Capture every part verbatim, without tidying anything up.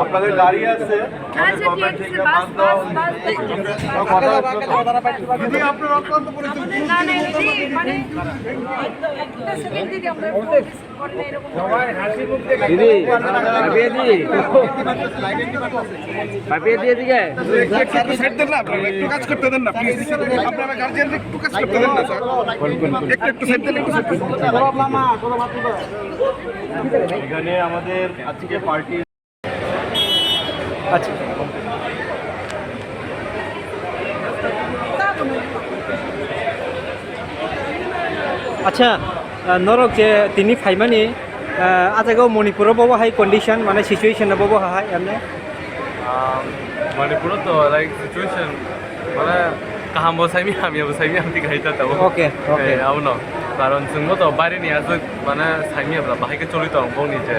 আপনাদের গাড়ি আছে, আচ্ছা, ঠিক আছে, বাস, বাস, বাস দেখছি। কথা হচ্ছে তো। দিদি, আপনার অক্লান্ত পরিশ্রম। না, না, এই যে, মানে, একটা সেকেন্ড দিদি, আমরা ফোন রিসিভ করে না, এরকম। দিদি, ভাবিয়ে দি। ভাবিয়ে দি এদিকে। একটু, একটু সাইড দেন না আপনারা, একটু কাজ করতে দেন না, প্লিজ। আপনারা গার্জিয়ানরা একটু কাজ করতে দেন না, স্যার। একটু, একটু সাইড দেন, একটু সাইড দেন। এখানে আমাদের আজকে পার্টি আচ্ছা। Acha, ah, norok je tini phaimani, ah, ah jaga o Manipur o bobo hai condition, mane situation o bobo hai, emne? Ah, Manipur o to, like, situation, mane, kaham bo saimi, hamya bo saimi, amtwi kahai ta tabo. Okay, okay. Eh, abono. Karon chwngbo to baire ni aswk, mane, saimi abla bahai khe choli tong, bongni je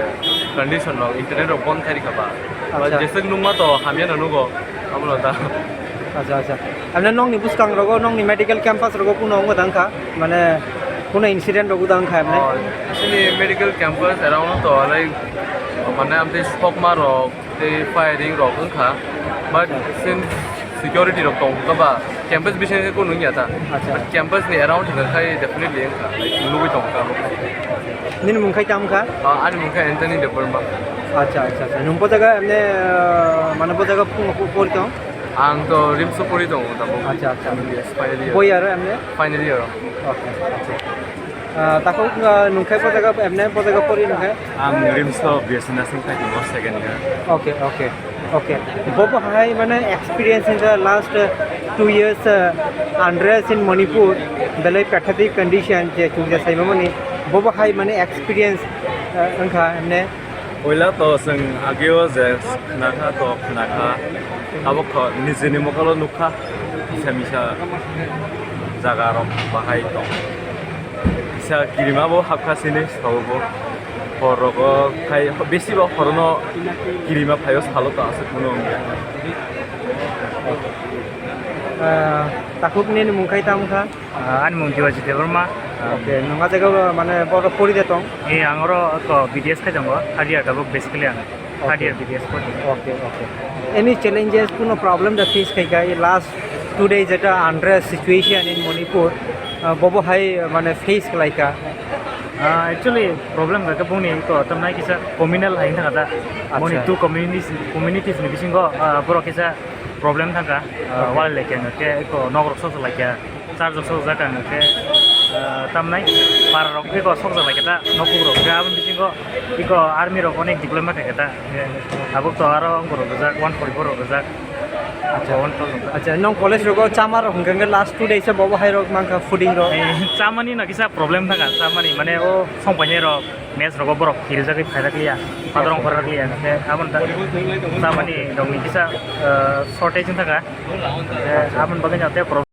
condition rok, internet rok bon khai rikha ba. Acha. Jeswk nungma to hamya no nugo, abono ta. Acha, acha. Emne nokni bwskang rogo, nokni medical campus rogo kuno wngma dang kha, mane, kuno incident rok wngma dang kha emne? Oh, chini medical campus around to, like, mane, amtwi sokma rok, tei firing rok wngkha, but since security rok tong kha ba, campus bising khe kunu wngya ta. Acha. But campus ni around hwnka khai definitely wngkha, like, nugwi tong kha. Nini mung khai tamo kha? Ah, ani mung khe Anthony Debbarma. Acha, acha, acha. Nung bo jaga emne, ah, mane bo jaga pung-, pu-, pori tong? Ang to RIMS o pori tongo tabuk. Acha, acha. Yes, final year. Bo year o emne? Final year o. Okay, acha. Ah, takhuk, ah, nung khe bo jaga emne bo jaga pori nung khe? Ang RIMS o B S C nursing khai tongo second year. Okay, okay, okay. Bobo hai mane experience in the last, uh, two years, uh, unrest in Manipur, belai pathetic condition je chukja saimamani, bobo hai mane experience, uh, wngkha emne? Puila to chwng ageo je khna kha to khna kha, tabuk to nijini mokolo nuk kha, kisa misa jaga rok bahai tong. Kisa kirima bo hapkha sini sao bo. Hor rogo khai besi bo horono kirima phaio salo ta aswk mano wngya. Ah, takhuk nini mung khai tamo kha? Ah, ani mung Diwaji Debbarma. Okay, nung ah jaga mane borok pori de tong? Eh, ang oro ko B D S khai tongo, third year tabuk basically ang. Third year B D S pori. Okay, okay. Any challenges, kuno problem da face khai kha, last two days jeta unrest situation in Manipur, ah, bobo hai mane face khlai kha? Ah, actually problem kha khe boni ko tamnai kisa communal hai thang kha da. Acha. Boni two communities, communities ni bisingo, ah, borok kisa problem thang kha, ah, okay, wal lai kha khe ko nok rok sok lai kha. Charge rok sokjak ang khe, ah, tamnai para rok khe ko sokjak lai khe ta nokung rok khe aboni bisingo iko army rok onek diploma khe khe ta, eh, tabuk to aro wngbo rok rijak one forty four rok rijak. Acha. One thousand. Acha, nong college rogo chama rok hwnkhe last two days o bobo hai rok mankha fooding rok. Eh, chamani no kisa problem thangkha, chamani mane o songpainai rok mess rogo borok kirijagwi phaijakliya, padrong phaijakliya, khe aboni ta chamani rokni kisa, eh, shortage wngthangkha. Eh, aboni bagwi no tei problem.